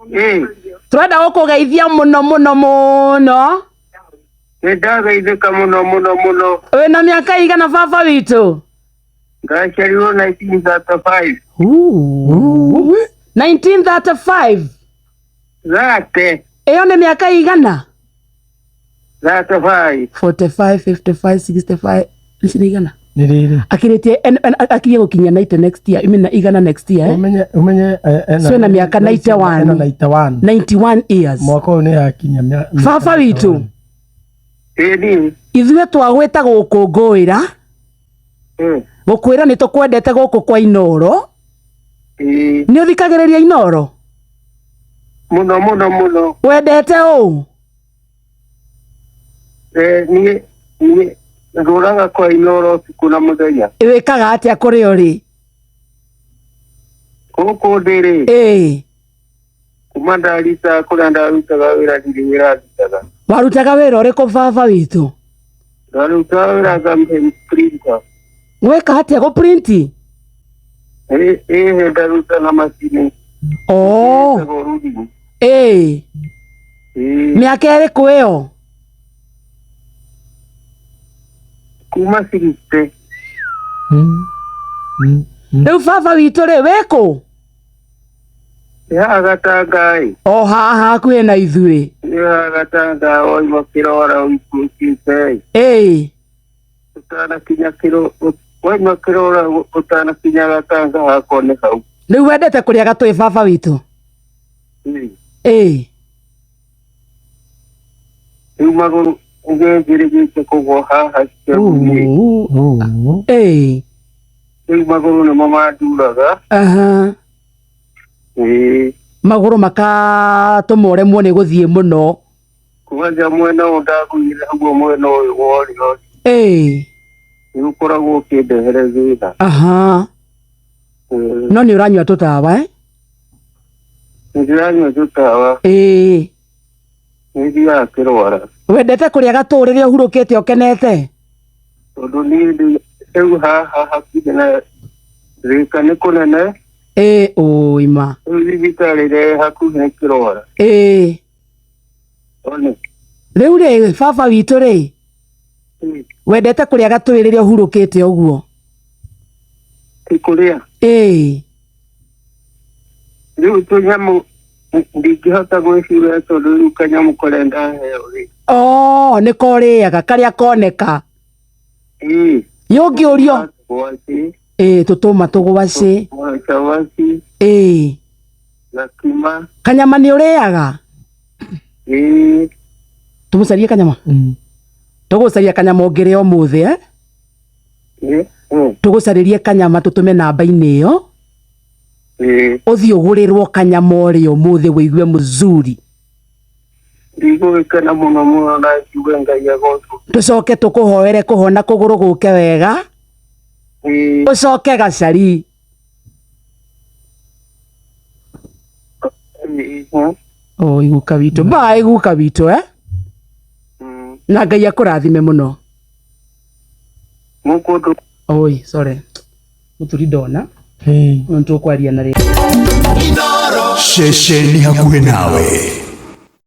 Ĩĩ, Tũrenda gũkũgeithia mũno mũno mũno. Nĩ ndageithĩka mũno mũno mũno. Wĩna mĩaka igana, baba witũ? Ndaciarirwo 1935. Ooh. 1935? Thate. Ĩyo nĩ mĩaka igana? 35. 45, 55, 65, ici nĩ igana. Nĩ rĩrĩ. Akĩrĩtie akirie gũkinyia 90 next year, I mean 100 next year, eh? Ũmenye ena So ena mĩaka 91. Ena 91. 91 years. Mwaka ũyũ nĩ yakinya Baba witũ. Ĩĩ niĩ. Ithuĩ twagwĩta gũkũngũĩra, gũkwĩra nĩ tũkwendete gũkũ kwa Inoro. Nĩ ũthikagĩrĩria Inoro? Mũno mũno mũno. Wendete ũ? Niĩ ndũraga kwa Inoro ũtukũ na mũthenya. Wĩkaga atĩa kũrĩa ũrĩ? Gũkũ ndĩrĩ. Kuma ndarita kũrĩa ndarutaga wĩra, ndirĩ wĩra ndutaga. Warutaga wĩra ũrĩkũ, baba witũ? Ndarutaga wĩra Zambian printer. Gwĩka atĩa, gũprinti? Ĩĩ, ndaruta na macini. Oh. Ĩtagwo Rudin. Ĩĩ. Mĩaka ĩrĩkũ ĩyo? Kuma 60. Rĩu baba witũ rĩ, wĩkũ? Nĩ haha Gatanga ĩ. O haha hakuhĩ na ithuĩ? Nĩ haha Gatanga, waima Kĩrora ũikũrũkĩte ĩ. Ũtanakinya kĩro waima Kĩrora ũtanakinya Gatanga hakwa nĩ hau. Rĩu wendete kũrĩa gatũĩ, baba witũ? Ĩĩ. Rĩu magũrũ ũgenjĩrĩgĩte kũgwa haha step-inĩ. Rĩu magũrũ nĩmo manduraga. Ĩĩ. Magũrũ makatũma ũremwo nĩ gũthiĩ mũno. Kwanja mwena ũyũ ndagũire ũguo, mwena ũyũ wa ũrĩo nĩ ũkoragwo ũkĩndehere thĩna. Ĩĩ. No nĩ ũranyua tũtawa, eh? Nĩndĩranyua tũtawa. Nĩ thiaga kĩrwara. Wendete kũrĩa gatũ rĩrĩa ũhurũkĩte ũkenete? Tondũ niĩ ndĩ rĩu haha hakuhĩ na Thika nĩ kũnene. Ĩĩ, ũima. Rĩu thibitarĩ ĩrĩa ĩ hakuhĩ nĩ Kĩrwara. One. Rĩu rĩ, baba witũ rĩ, wendete kũrĩa gatũĩ rĩrĩa ũhurũkĩte ũguo? Ti kũrĩa. Rĩu tũnyamũ ndingĩhota gwĩciria tondũ rĩu kanyamũ karĩa ndaheo rĩ. Oh, nĩ korĩaga karĩa koneka. Ĩĩ. Yũngĩũrio. Tũgwaci. Ĩĩ, tũtũma tũgwacĩ. Cabaci. Gakima. Kanyama nĩ ũrĩaga? Ĩĩ. Tũmũcarie kanyama? Tũgũcaria kanyama ũngĩrĩa ũmũthĩ, eh? Ĩĩ. Tũgũcarĩrie kanyama tũtũme namba-inĩ ĩyo. Ĩĩ. Ũthiĩ ũgũrĩrwo kanyama ũrĩe ũmũthĩ wĩigue mzuri. Ndigũgĩkena mũno mũno na njuge Ngai agocwo. Tũcoke tũkũhoere kũhona kũgũrũ gũke wega. Ĩĩ. Ũcoke gacari. Ĩĩ. Oh, iguka witũ. Bye, guka witũ, eh? Na Ngai akũrathime mũno. Mũkũndũ. Oi, sorry. Mũturi ndona. Nĩ tũkwaria na rĩ. Ceceni hakuhĩ nawe.